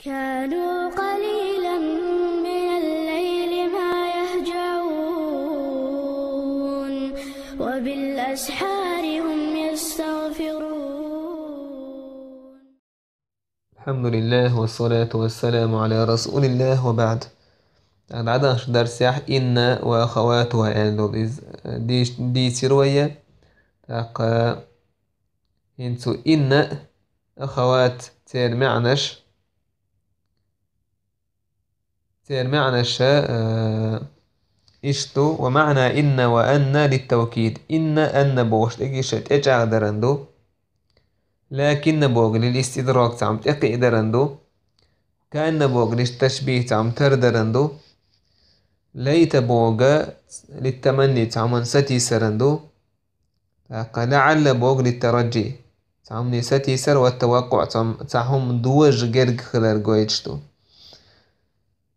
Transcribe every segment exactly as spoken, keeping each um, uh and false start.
كانوا قليلا من الليل ما يهجعون وبالأسحار هم يستغفرون. الحمد لله والصلاة والسلام على رسول الله وبعد. Дагадагаш дарсехь инна ва ахаватуха аьнна долу иза дийцира вайя. ТӀаккха хӀинца цу инна, ахават церан маьӀнаш, церан маьӀнаша иштта ду: ва маӀна инна ва анна литтавкид. Инна, анна бохуш дерг иштта тӀечӀагӀдаран ду. Лакинна боху лил истидрак цхьамма тӀекхиадаран ду. Канна боху литташбих цхьамма тардаран ду. Лайта боху литтаманни цхьамма сатийсаран ду. ТӀаккха лаӀалла боху литтараджи цхьамма сатийсар ва таваккъуъ цхьамма цхьа хӀума дожа герга хилар гойтуш ду.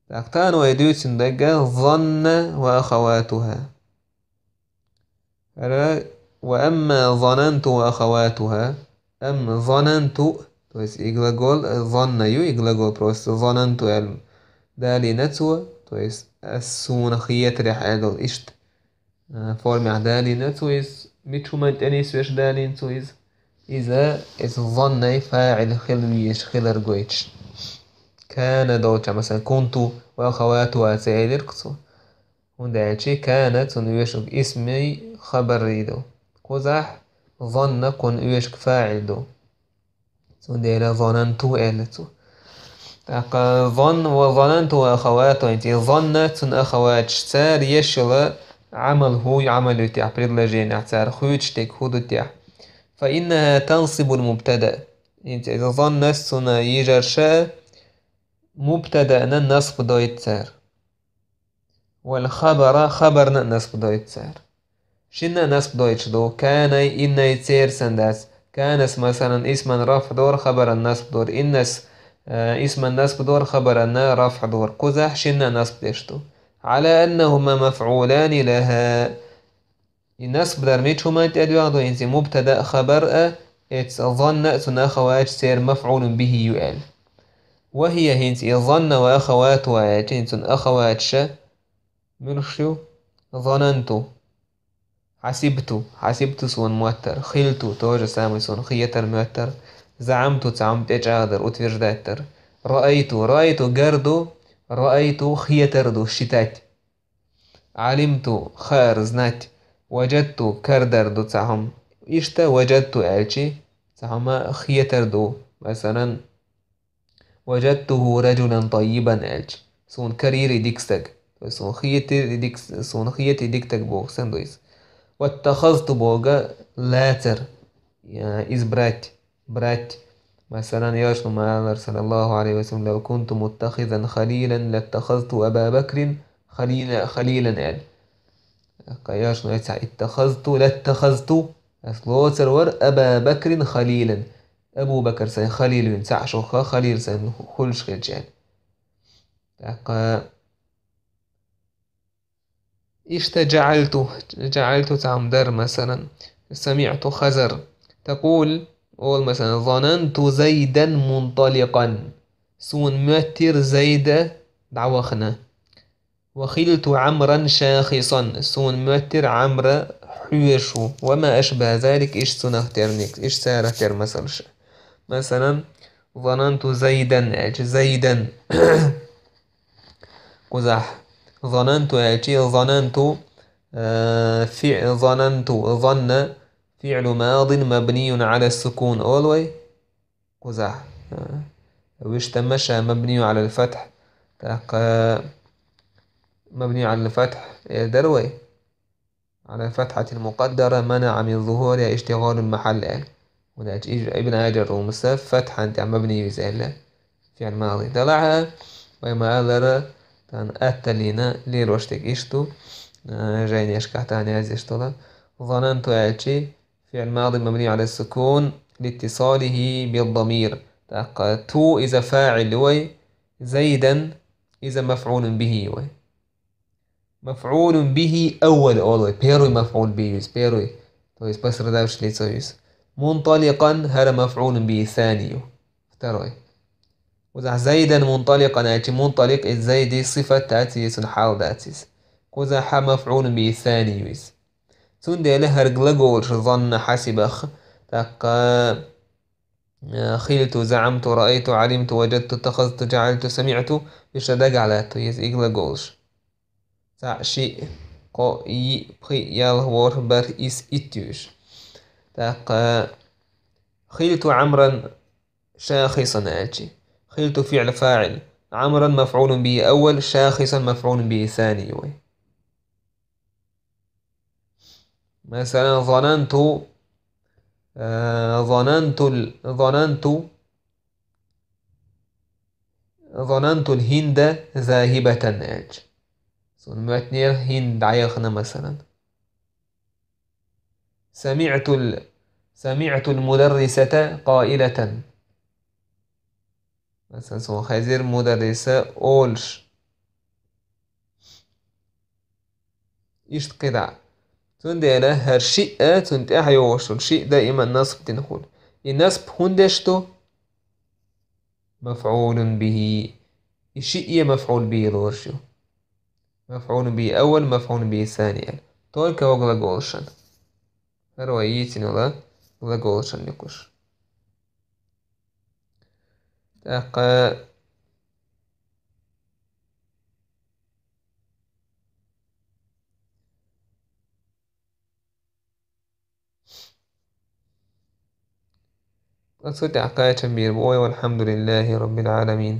ТӀаккха тахана вай дуьйцун дерг занна ва ахаватуха. ХӀара: ва амма зананту ва ахаватуха. Амма зананту, то есть и глагол занна ю, и глагол просто зананту аьлла далийна цо, то есть ас суна хетарехь аьлла иштта формехь далийна цо иза, мича хӀуманна тӀе нисвеш далийна цо иза. Иза, иза заннай фаӀил хила везаш хилар гойтуш. Кана долча, масалан, кунту ва ахаватуха ца элира цо. ХӀунда аьлча кана цунна оьшург исмий хабаррий ду. Кхузахь занна кхунна оьшург фаӀил ду. Цундела зананту аьлла цо. ТӀаккха занна ва зананту ва ахаватуха, и занна, цунна ахаваташ, цара еш йолу Ӏамал хӀу, Ӏамал ю техь предложенехь, цара хуьйцуш дерг хӀу ду техь. Фа иннаха тансибул мубтада. ХӀинца иза заннас цунна йижарша мубтадаъна насб дойту цара. Вал хабара, хабарна а насб дойту цара. Шинна а насб дойтуш ду, канай, иннай церан санна дац. Канас, масалан, исман рафӀ дора, хабаран насб дора. Иннас исман насб дора, хабаранна рафӀ дора. Кхузахь шинна а насб деш ду. Ӏала аннахума мафӀулани лаха. И насб дар мича хӀуманна тӀедоьгӀна ду, хӀинца и мубтада а, хабар а, эцца занна а, цунна ахаваташ церан мафӀулун бихӀи ю аьлла. Ва хӀия, хӀинца и занна ва ахаватуха аьлча, хӀинца цунна ахаваташа муьлш ю? Зананту, хьасибту, хьасибту суна моттара, хилту, то же самое, суна хетар моттара, заӀамту, цхьамма тӀечӀагӀдар, утверждать дар, раайту, раайту гар ду, раайту хетар ду, считать. Ӏалимту хаар, знать. Ваджадту кардар ду цхьа хӀума. Иштта ваджадту аьлчи, цхьа хӀума хетар ду. Масалан, ваджадтуху раджулан таййибан аьлчи, суна карийра и дика стаг. То есть суна хетийра и дика, суна хета и дика стаг боху санна ду иза. Ваттахазту боху лацар, избрать, брать. Масалан, Элчано ма аллара, саллаллаху Ӏалайхи ва саллам: «Лав кунту муттахизан халилан, латтахазту Аба Бакрин халила, халилан», аьлла. Элчано: «Иттахазту, латтахазту, ас лоцур вара Аба Бакрин халилан, Абу Бакр сайн халил вина, цхьаъ шух халил сайн хуьлуш хилча», аьлла. ТӀаккха Иштта джаӀалту, джаӀалту цхьамма дара, масалан, самиӀту хазар. Такъул, олу, масалан: «Зананту Зайдан мунталикъан». Суна моьттира Зайда дӀавахана. «Ва хилту Ӏамран шахисан». Суна моьттира Ӏамра хьоьжуш ву. Ва ма ашбаха залик, иштта цунах терниг, иштта царах тера масалш. Масалан, «Зананту Зайдан» аьлча, Зайдан. Кхузахь «зананту» аьлчи, «зананту», э, фи-, «зананту», «занна», фиӀлу мадин мабниюн Ӏала сукун олу вай. Кхузахь, э, вуьш тамма ша мабнию Ӏалал фатхь. ТӀаккха мабнию Ӏалал фатхь эр дара вай. «Ӏала фатхьатил мукъаддара манаӀа мин зухуриха иштигӀалул махьалл», аьлла. ХӀунда аьлча Ибн Хьаджар румаса фатхьан тӀехь мабни ю иза аьлла, фиӀл мади. Делахь а, вай ма-аллара, тхан атталлина лелош дерг иштта ду, а, жайнешкахь тхан яздеш долу. «Зананту» аьлчи, фиӀл мади мабни Ӏала сукун литтисалихи биддамир. ТӀаккха «ту» иза фаӀил ю вай, «Зайдан» иза мафӀулун бихӀи ю вай. Мафъулун бихи аввал олу вай. Первый мафъул бихи ю иза, первый. То есть пострадавшее лицо ю иза. Мунталикъан хӀара мафъулун бихи сани ю. Второй. Кхузахь زيدا منطلقا аьлча, мунталикъ иза Зайди сифат дац иза, цуьнан хьал дац иза. Кхузахь мафӀулун бихӀи сани ю иза. Цундела хӀара глаголаш занна, хьасиба, тӀаккха, э, خلت، زعمت، رأيت، علمت، وجدت، اتخذت، جعلت، سمعت, уьш дагахь лаьтта иза, и глаголаш. Цхьаъ, шиъ, кхоъ, йиъ, пхиъ, ялх, ворхӀ, бархӀ, исс, итт ю уьш. ТӀаккха خلت عمرا شاخصا аьлча. خلت فعل فاعل. عمرا مفعول به أول، شاخصا مفعول به ثاني ю вай. Масала, ظننت، э, ظننت ال-، ظننت، ظننت الهند ذاهبة аьлча. Суна моьттинера ХӀинд дӀаяхана, масала. سمعت ال-، سمعت المدرسة قائلة. Масала, суна хезира мударриса олуш. Иштта кхидӀа. Цундела хӀара шиъ, цунна тӀаьхьа йогӀуш долу шиъ даиман насб дина хуьлу. И насб хӀунда деш ду? مفعول به. И шиъ а мафӀул бихӀи лоруш ю. مفعول به أول، مفعول به ثاني аьлла. Только глаголашан. ХӀара вай йийцина йолу глаголашан юкъаш. ТӀаккха Ас цу тӀехь кхачам бийр бу вай, والحمد لله رب العالمين.